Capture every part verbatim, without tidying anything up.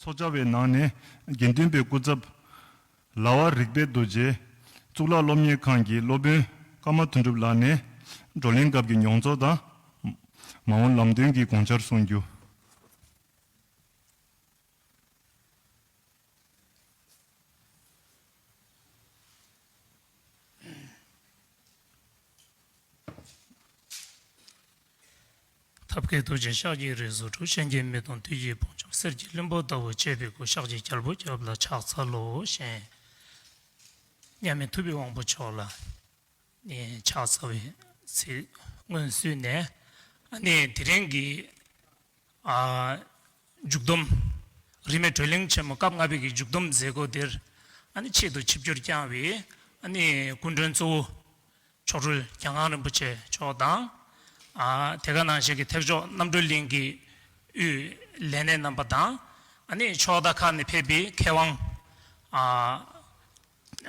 ཐོ་བཅར་བའི་ནང་ནས་དགེ་འདུན་པའི་སྐུ་ཚབ། ལ་བ་རིག་པའི་རྡོ་རྗེ། གཙུག་ལག་སློབ་གཉེར་ཁང་གི་སློབ་དཔོན་ཀརྨ་དོན་གྲུབ་ལགས་ནས་བགྲོ་གླེང་སྐབས་ཀྱི་མྱོང་ཚོར་དང་། མ་འོངས་ལམ་སྟོན་གྱི་དགོངས་འཆར་གསུང་རྒྱུ། ཐབས་མཁས་ཐུགས་རྗེ་ཤཱཀྱའི་རིགས་སུ་འཁྲུངས། གཤིན་རྗེའི་མི་གདོང་བདུད་ཀྱི་དཔུང་འཇོམས། གསེར་གྱི་ལྷུན་པོ་ལྟ་བུ་སྤྱད་པའི་སྐུ། ཤཱཀྱའི་རྒྱལ་པོ་སྐྱབས་ལ་ཕྱག་འཚལ་ལོ་ཞེས་མཉམ་མེད་ཐུབ་པའི་དབང་པོ་མཆོག་ལ་ནི་ཕྱག་འཚལ་བའི་ཚིག་སྔོན་བསུས་ནས། ཨ་ནི་དེ་རིང་གི་ཨ་མཇུག་བསྡོམས། རིས་མེད་བགྲོ་གླེང་ཆེན་མོ་སྐབས་ལྔ་པའི་གི་མཇུག་བསྡོམས་མཛད་སྒོ་འདིར། ཨ་ནི་ཆེད་དུ་ཆིབས་བསྒྱུར་བསྐྱངས་པའི་ཨ་ནི་སྐུ་མགྲོན་གཙོ་བོ་མཆོག་སྤྲུལ་གྱ་ངང་རིན་པོ་ཆེ་མཆོག་དང་། ཨ་དེ་ག་ནང་བཞིན་གྱི་ཐེག་མཆོག་རྣམ་གྲོལ་གླིང་གི་དབུས་ལས་སྣེ་རྣམ་པ་དང་། ཨ་ནི་ཕྱོགས་མཐའ་ཁག་ནས་ཕེབས་པའི་མཁས་དབང་ཨ་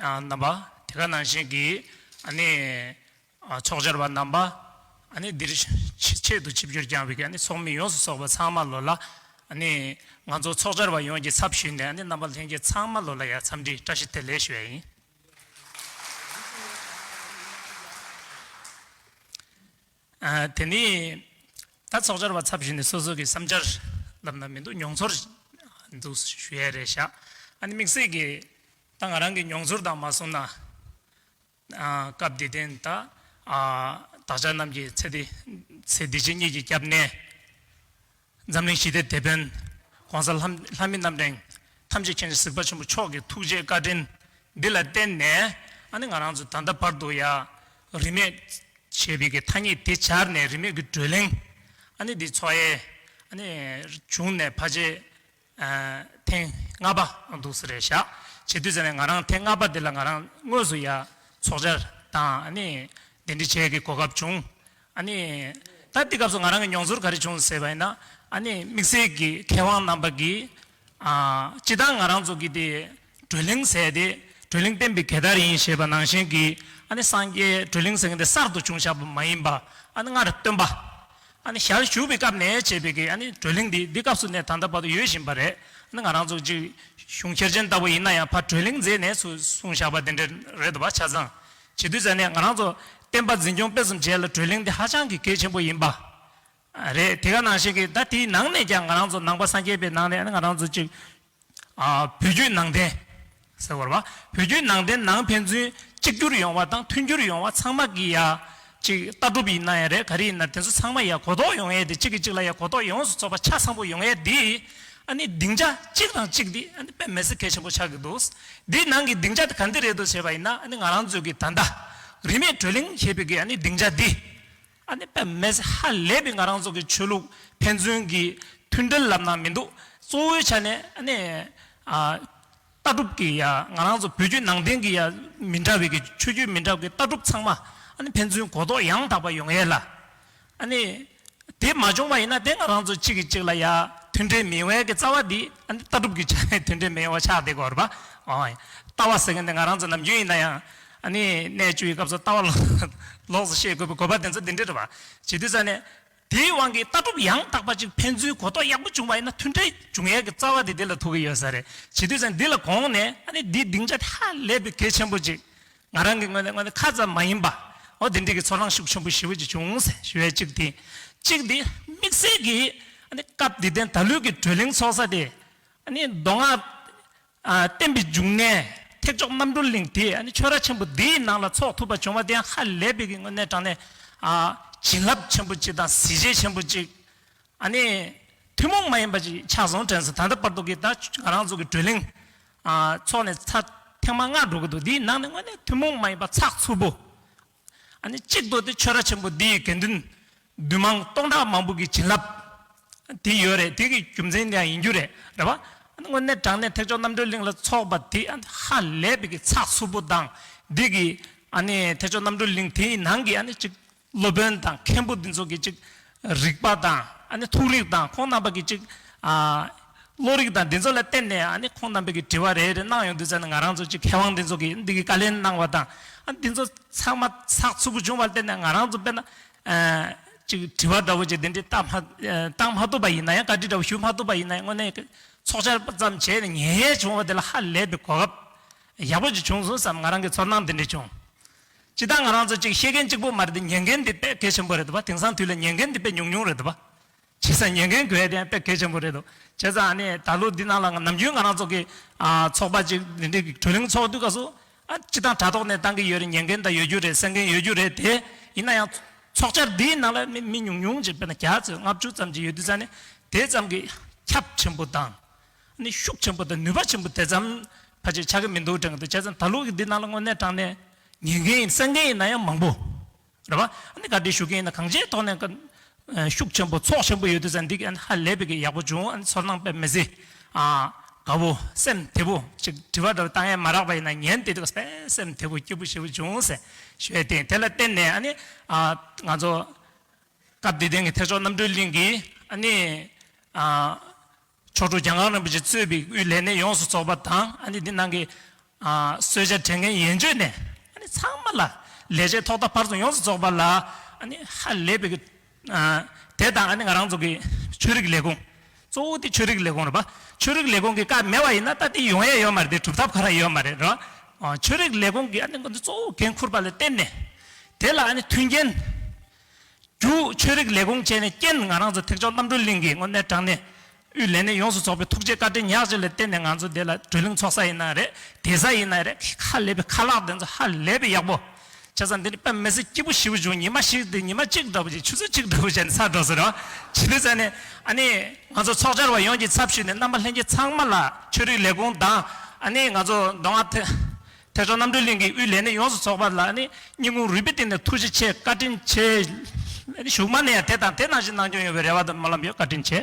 ཨ་རྣམ་པ། དེ་ག་ནང་བཞིན་གྱི་ཨ་ནི་ཨ་ཚོགས་བཅར་བ་རྣམ་པ། ཨ་ནི་འདིར་ཆེད་དུ་ཆིབས་བསྒྱུར་བསྐྱངས་པའི་ཨ་ནི་ཚོགས་མི་ཡོངས་སུ་རྫོགས་པ་ཚང་མ་ལོ་ལ། ཨ་ནི་ང་ཚོ་ཚོགས་བཅར་བ་ཡོངས་ཀྱི་ཚབ་ཞུས་ནས། ཨ་ནི་རྣམ་པ་ལྷན་རྒྱས་ཚང་མ་ལོ་ལ་ཡང་འཚམས་འདྲི་བཀྲ་ཤིས་བདེ་ལེགས་ཞུ་ཡ་ཡིན། ཨ་དེ་ནི་ད་ཚོགས་བཅར་བ་ཚབ་ཞུས་ནས་སོ་སོ་གི་བསམ་འཆར་ལབ་ན་མི་འདུག་མྱོང་ཚོར་འདུག་ཞུ་ཡ་རེད་ཤག་ཨ་ནི་དམིགས་བསལ་གྱི་ད་ང་རང་གི་མྱོང་ཚོར་དང་མ་སོང་ན། ཨ་སྐབས་དེ་དན་ད་ཨ་བདག་ཅག་རྣམས་ཀྱི་ཚེ་འདི་ཚེ་འདི་ཕྱི་གཉིས་ཀྱི་སྐྱབས་གནས། འཛམ་གླིང་ཞི་བདེའི་དེད་དཔོན་༸གོང་ས་ལྷ་ལྷ་མི་རྣམ་འདྲེན་ཐམས་ཅད་མཁྱེན་ཅིང་གཟིགས་པ་ཆེན་པོ་མཆོག་གི་ཐུགས་རྗེ་བཀའ་དྲིན་འདི་ལ་བརྟེན་ནས། ཨ་ནི་ང་རང་ཚོ་ད་ལྟ་བར་དུ་ཡ་རིས་མེད་ཞེས་པའི་གི་ཐ་སྙད་དེ་སྦྱར་ནས་རིས་མེད་ཀྱི་བགྲོ་གླེང་ཨ་ནི་འདི་ཚོགས་ཡས་ཨ་ནི་བྱུང་ནས་ཕལ་ཆེར་ཨ་ཐེངས་ལྔ་པ་འདུག་ས་རེད་ཤག་བྱེད་དུས་ཙམ་ནས་ང་རང་ཐེངས་ལྔ་པ་འདི་ལ་ང་རང་དངོས་སུ་ཡ་ཚོགས་བཅར་དང་ཨ་ནི་གདན་འདྲེན་བྱེད་ཀྱི་གོ་སྐབས་བྱུང་། ཨ་ནི་ད་འདི་སྐབས་སུ་ང་རང་གི་མྱོང་ཚོར་ག་རེ་བྱུང་ཟེར་བ་ཡིན་ན། ཨ་ནི་དམིགས་བསལ་གྱི་མཁས་དབང་རྣམ་པ་གིས་ཨ་སྤྱིར་བཏང་ང་རང་ཚོ་གི་དེ་བགྲོ་གླེང་ཟེར་དེ་བགྲོ་གླེང་བསྟན་པའི་གད་བདར་ཡིན་ཞེས་པ་ནང་བཞིན་གྱི་ཨ་ནི་སངས་རྒྱས་བགྲོ་གླེང་ཟེར་མཁན་དེ་གསར་དུ་བྱུང་བཞག་པ་མ་ཡིན་པ། ཨ་ནི་སྔར་སྟོན་པ། ཨ་ནི་ཞལ་བཞུགས་པའི་སྐབས་ནས་བྱས་པའི་གི་ཨ་ནི་བགྲོ་གླེང་འདི་འདི་སྐབས་སུ་ནས་ད་ལྟ་བར་དུ་ཡོད་བཞིན་པ་རེད། ཨ་ནི་ང་རང་ཚོ་གཅིག་གཞུང་ཁྱེར་ཆེན་ལྟ་བུ་ཡིན་ན་ཡང་ཕར་བགྲོ་གླེང་མཛད་ནས་སུ་གསུངས་བཞག་པ་དེ་འདྲ་རེད་འདུག་པ། ཆ་ཚང་བྱེད་དུས་ཙམ་ནས་ང་རང་ཚོ་བསྟན་པ་འཛིན་སྐྱོང་སྤེལ་གསུམ་བྱས་ལ་བགྲོ་གླེང་འདི་ཧ་ཅང་གི་གལ་ཆེན་པོ་ཡིན་པ་རེད། དེ་ག་ནང་བཞིན་གི་ད་དེའི་ནང་ནས་ཀྱང་ང་རང་ཚོ་ནང་པ་སངས་རྒྱས་པའི་ནང་ནས་ཨ་ནི་ང་རང་ཚོ་གཅིག་ཨ་བོད་བརྒྱུད་ནང་བསྟན་ཟེར་བ་རེད་པ། བོད་བརྒྱུད་ནང་བསྟན་ནང་ཕན་ཚུན་གཅིག་གྱུར་ཡོང་བ་དང་མཐུན་འགྱུར་ཡོང་བ་ཚང་མ་གི་ཡ་གཅིག་ལྟ་གྲུབ་ཡིན་ན་ཡང་རེད། ག་རེ་ཡིན་ན་དེ་ཚོ་ཚང་མ་ཡ་གོ་རྟོགས་ཡོང་ཡས་དེ། གཅིག་གིས་གཅིག་ལ་ཡ་གོ་རྟོགས་ཡོངས་སུ་རྫོགས་པ་ཆ་ཚང་པོ་ཡོང་ཡས་དེ། ཨ་ནི་སྡིངས་ཆ་གཅིག་དང་གཅིག་དེ་ཨ་ནི་དཔེ་མི་སྲིད་གལ་ཆེན་པོ་ཆགས་ཀྱི་འདུག་འདིའི་ནང་གི་སྡིངས་ཆ་དེ་ག་འདི་རེད་འདུག་ཟེར་བ་ཡིན་ན། ཨ་ནི་ང་རང་ཚོ་གི་ད་ལྟ་རིས་མེད་བགྲོ་གླེང་ཞེས་པའི་གི་ཨ་ནི་སྡིངས་ཆ་འདི། ཨ་ནི་དཔེ་མི་སྲིད་ཧ་ལས་པའི་ང་རང་ཚོ་གི་ཆོས་ལུགས་ཕན་ཚུན་གྱི་མཐུན་སྒྲིལ་ལབ་ན་མི་འདུག་གཙོ་བོའི་ཆ་ནས་ཨ་ནི་ཨ་ལྟ་གྲུབ་ཀྱི་ཡ་ང་རང་ཚོ་བོད་བརྒྱུད་ནང་བསྟན་གྱི་ཡ་མི་འདྲ་བའི་གི་ཆོས་བརྒྱུད་མི་འདྲ་བའི་གི་ལྟ་གྲུབ་ཚང་མ་ཨ་ནི་ཕན་ཚུན་གོ་རྟོགས་ཡང་དག་པ་ཡོང་ཡས་ལ། ཨ་ནི་དེ་མ་བྱུང་བ་ཡིན་ན་དེ་ང་རང་ཚོ་གཅིག་གིས་གཅིག་ལ་ཡ་མཐུན་འབྲེལ་མེད་པའི་གི་རྩ་བ་འདི་ཨ་ནི་ལྟ་གྲུབ་ཀྱི་ཆ་ནས་མཐུན་འབྲེལ་མེད་པ་ཆགས་བསྡད་ཀྱི་ཡོད་རེད་པ། ཨོ། ལྟ་བ་ཟེར་མཁན་དེ་ང་རང་ཚོ་ནམ་རྒྱུན་ཡིན་ན་ཡང་ཨ་ནི་གནས་བཅུ་ཡི་སྐབས་སུ་ལྟ་བ་ལོགས་སུ་བཤད་དགོས་པའི་དགོས་པ་དེ་ཚོ་འདི་འདྲ་རེད་པ། བྱེད་དུས་ཙམ་ནས། དེའི་དབང་གིས་ལྟ་གྲུབ་ཡང་དག་པ་ཅིག་ཕན་ཚུན་གོ་རྟོགས་ཡག་པོ་བྱུང་བ་ཡིན་ན་མཐུན་འབྲེལ་འབྱུང་ཡས་ཀྱི་རྩ་བ་དེ་འདི་ལ་ཐུག་གི་ཡོད་ས་རེད། བྱེད་དུས་ཙམ་འདི་ལ་དགོངས་ནས་ཨ་ནི་འདིའི་སྡིངས་ཆ་དེ་ཧ་ལས་པའི་གལ་ཆེན་པོ་ཅིག་ང་རང་གི་ངོས་ནས་ངོས་ནས་ཁ་ཙམ་མ་ཡིན་པ། འོ་དེ་འདྲའི་གི་ཚོར་སྣང་ཤུགས་ཆེན་པོ་ཞེ་པོ་ཅིག་བྱུང་ཟེར་ཞུ་ཡས་གཅིག་དེ། གཅིག་དེ་དམིགས་བསལ་གྱིས་ཨ་ནི་སྐབས་འདི་དན་ད་ལོའི་གི་བགྲོ་གླེང་ཚོགས་ས་དེ་ཨ་ནི་མདོ་སྔགས་ཨ་བསྟན་པའི་འབྱུང་གནས་ཐེག་མཆོག་རྣམ་གྲོལ་གླིང་དེ་ཨ་ནི་ཆོས་ར་ཆེན་པོ་འདིའི་ནང་ལ་ཚོགས་ཐུབ་པ་བྱུང་བ་དེ་ཡང་ཧ་ལས་པའི་གི་དངོས་གནས་དྲང་གནས་ཨ་བྱིན་རླབས་ཆེན་པོ་ཅིག་དང་གཟི་བརྗིད་ཆེན་པོ་ཅིག་ཨ་ནི་ཐུན་མོང་མ་ཡིན་པ་ཅིག་ཆགས་སོང་དྲན་སོང་། ད་ལྟ་བར་དུ་གི་ད་ང་རང་ཚོ་གི་བགྲོ་གླེང་ཨ་ཚོགས་ནས་ཚར་ཐེངས་མ་ལྔ་འགྲོ་གི་འདུག་འདིའི་ནང་ནས་དངོས་གནས་ཐུན་མོང་མ་ཡིན་པ་ཚགས་ཚུད་པོ། ཨ་ནི་གཅིག་ཏུ་དེ་ཆོས་ར་ཆེན་པོ་འདི་ཡི་དགེ་འདུན་འདུས་མང་སྟོང་ཕྲག་མང་པོ་གི་བྱིན་རླབས་དེ་ཡོད་རེད། དེ་གི་རྒྱུ་མཚན་དེ་ཡང་ཡིན་རྒྱུ་རེད། རེད་པ། ཨ་ནི་དངོས་གནས་དྲང་གནས་ཐེག་མཆོག་རྣམ་གྲོལ་གླིང་ལ་ཚོགས་པ་དེ་ཨ་ནི་ཧ་ལས་པའི་གི་ཚགས་ཚུད་པོ་དང་། འདི་གི་ཨ་ནི་ཐེག་མཆོག་རྣམ་གྲོལ་གླིང་དེའི་ནང་གི་ཨ་ནི་གཅིག་སློབ་དཔོན་དང་མཁན་པོ་འདི་ཚོ་གི་གཅིག་རིག་པ་དང་ཨ་ནི་ཐུགས་རིག་དང་ཁོང་རྣམ་པ་གི་གཅིག་ཨ་བློ་རིག་དང་འདི་ཚོ་ལ་བརྟེན་ནས་ཨ་ནི་ཁོང་རྣམ་པ་གི་དྲི་བ་རེ་རེ་གནང་ཡོང་དུས་ཙམ་ནས་ང་རང་ཚོ་གཅིག་མཁས་དབང་འདི་ཚོ་གི་འདི་གི་བཀའ་ལན་གནང་བ་དང་། ཨ་འདི་ཚོ་ཚང་མ་ཚགས་ཚུད་པོ་བྱུང་བ་ལ་བརྟེན་ནས་ང་རང་ཚོ་དཔེར་ན་ཨ་གཅིག་དྲི་བ་འདྲ་བོ་ཅིག་འདི་འདྲ་བཏང་མ་བཏང་མ་ཐུབ་པ་ཡིན་ན་ཡང་། བཀའ་འདྲི་འདྲ་བོ་ཞུ་མ་ཐུབ་པ་ཡིན་ན་ཡང་། དངོས་གནས་ ཚོགས་བཅར་ཙམ་བྱས་ནས་ཉན་ཡས་བྱུང་བ་དེ་ལ་ཧ་ལས་པའི་གོ་སྐབས་ཡག་པོ་ཅིག་བྱུང་སོང་བསམ། ང་རང་གི་ཚོར་སྣང་དེ་འདྲ་བྱུང་། ཅི་ལྟར་ང་རང་ཚོ་ཅིག་ཤེས་མཁན་གཅིག་པོ་མ་རེད་དེ། ཉན་མཁན་དེ་དཔེ་གལ་ཆེན་པོ་རེད་འདུག་པ། དེང་སང་དུས་ལ་ཉན་མཁན་དེ་དཔེ་ཉུང་ཉུང་རེད་འདུག་པ། བྱས་ཙང་ཉན་མཁན་དགོས་ཡ་དེ་ཡང་དཔེ་གལ་ཆེན་པོ་རེད་འདུག་བྱས་ཙང་ཨ་ནི་ད་ལོ་འདི་ནང་ལ་ང་ནམ་རྒྱུན་ང་རང་ཚོ་གི་ཨ་ཚོགས་པ་ཅིག་འདི་འདྲའི་གི་བགྲོ་གླེང་ཚོགས་དུས་སྐབས་སུ། ཨ་སྤྱིར་བཏང་དྲ་ཐོག་ནས་བཏང་གི་ཡོད་རེད། ཉན་མཁན་ད་ཡོད་རྒྱུ་རེད། གསན་མཁན་ཡོད་རྒྱུ་རེད་དེ། ཡིན་ན་ཡང་ཚོགས་བཅར་འདིའི་ནང་ལ་མི་མི་ཉུང་ཉུང་ཅིག་དཔེར་ན་བརྒྱ་ཙམ་ལྔ་བཅུ་ཙམ་ཅིག་ཡོད་དུས་ཙང་ནས་དེ་ཙམ་གྱི་ཁྱབ་ཆེན་པོ་དང་། ཨ་ནི་ཤུགས་ཆེན་པོ་དང་ནུས་པ་ཆེན་པོ་དེ་ཙམ་ཕལ་ཆེར་ཆགས་ཀྱི་མི་འདུག་དྲན་གྱི་འདུག་བྱས་ཙང་ད་ལོ་གི་འདི་ནང་ལ་དངོས་གནས་དྲང་གནས་ཉན་མཁན་ཡིན་གསན་མཁན་ཡིན་ན་ཡང་མང་པོ། རེད་བ། ཨ་ནི་བཀའ་འདྲི་ཞུ་མཁན་ཡིན་ན་གང་ཅིའི་ཐོག་ནས་ཀ་ཤུགས་ཆེན་པོ་ཚོགས་ཆེན་པོ་ཡོད་དུས་ཙང་འདི་གི་ཨ་ནི་ཧ་ལས་པའི་གི་ཡག་པོ་བྱུང་། ཨ་ནི་ཚོར་སྣང་དཔེ་མི་སྲིད་ཨ་དགའ་བོ་སེམས་བདེ་བོ་ཅིག་དྲི་བ་འདྲ་བོ་བཏང་ཡས་མ་རག་པ་ཡིན་ན་ཉན་བསྡད་དུས་དཔེ་སེམས་བདེ་བོ་སྐྱིད་པོ་ཞེ་པོ་བྱུང་ཟེར་ཞུ་ཡས་དེ་ཡིན། དེ་ལ་བརྟེན་ནས་ཨ་ནི་ཨ་ང་ཚོ་སྐབས་དེ་དུས་ཀྱི་ཐེག་མཆོག་རྣམ་གྲོལ་གླིང་གི་ཨ་ནི་ཨ། མཆོག་སྤྲུལ་གྱངས་དཀར་རིན་པོ་ཆེ་གཙོས་པའི་དབུས་ལས་སྣེ་ཡོངས་སུ་རྫོགས་པ་དང་། ཨ་ནི་འདི་ནང་གི་ཨ་གསོལ་ཇ་དྲན་མཁན་ཡན་ཆོད་ནས་ཨ་ནི་ཚང་མ་ལ་ལས་བྱེད་ཐོག་མཐའ་བར་གསུམ་ཡོངས་སུ་རྫོགས་པ་ལ་ཨ་ནི་ཧ་ལས་པའི་གི་ཨ་དེ་དང་། ཨ་ནི་ང་རང་ཚོ་གི་ཆོས་རིག་ལས་ཁུངས་གཙོ་བོ་དེ་ཆོས་རིག་ལས་ཁུངས་རེད་པ། ཆོས་རིག་ལས་ཁུངས་ཀྱི་བཀའ་མེད་པ་ཡིན་ན་ད་དེ་ཡོང་ཡས་ཡོད་མ་རེད། དེ་གྲུབ་ཐབས་ག་ར་ཡོད་མ་རེད་རོ། ཨ་ཆོས་རིག་ལས་ཁུངས་ཀྱི་ཨ་ནི་ང་ཚོ་གཙོ་བོ་འགན་འཁུར་བ་ལ་བརྟེན་ནས་དེ་ལ་ཨ་ནི་མཐུན་རྐྱེན། རྒྱུ་ཆོས་རིག་ལས་ཁུངས་བཅས་ནས་རྐྱེན་ང་རང་ཚོ་ཐེག་མཆོག་རྣམ་གྲོལ་གླིང་གི་དངོས་གནས་དྲང་གནས་དབུས་ལས་སྣེ་ཡོངས་སུ་རྫོགས་པའི་ཐུགས་རྗེ་བཀའ་དྲིན་ཉག་གཅིག་ལ་བརྟེན་ནས་ང་ཚོ་འདི་ལ་བགྲོ་གླེང་ཚོགས་ས་ཡིན་ན་རེད། བསྡད་ས་ཡིན་ན་རེད། ཧ་ལས་པའི་ཁ་ལག་དེ་ཚོ་ཧ་ལས་པའི་ཡག་པོ། བྱས་ཙང་འདི་ནི་དཔེ་མི་སྲིད་སྐྱིད་པོ་ཞེ་པོ་བྱུང་། ཉི་མ་ཞིག་དེ་ཉི་མ་གཅིག་འདྲ་པོ་ཅིག་ཆུ་ཚོད་གཅིག་འདྲ་པོ་བྱས་ནས་ཚར་འགྲོ་ཟེར་རོ། ཇི་འདྲ་ཟེར་ནས་ཨ་ནི་ང་ཚོ་ཚོགས་བཅར་བ་ཡོངས་ཀྱི་ཚབ་ཞུས་ནས་རྣམ་པ་ལྷན་རྒྱས་ཚང་མ་ལ་ཆོས་རིག་ལས་ཁུངས་དང་། ཨ་ནི་ང་ཚོ་མདོ་སྔགས་ཐེག་ཐེག་མཆོག་རྣམ་གྲོལ་གླིང་གི་དབུས་ལས་སྣེ་ཡོངས་སུ་རྫོགས་པ་ལ་ནི་སྙིང་ཁུང་རུས་པའི་གཏིང་ནས་ཐུགས་རྗེ་ཆེ། བཀའ་དྲིན་ཆེ། ཨ་ནི་གཞུག་མ་ནས་ཡང་དེ་དང་དེ་ནང་བཞིན་གནང་སྐྱོང་ཡོང་བའི་རེ་བ་དང་སྨོན་ལམ་ཡོད། བཀའ་དྲིན་ཆེ།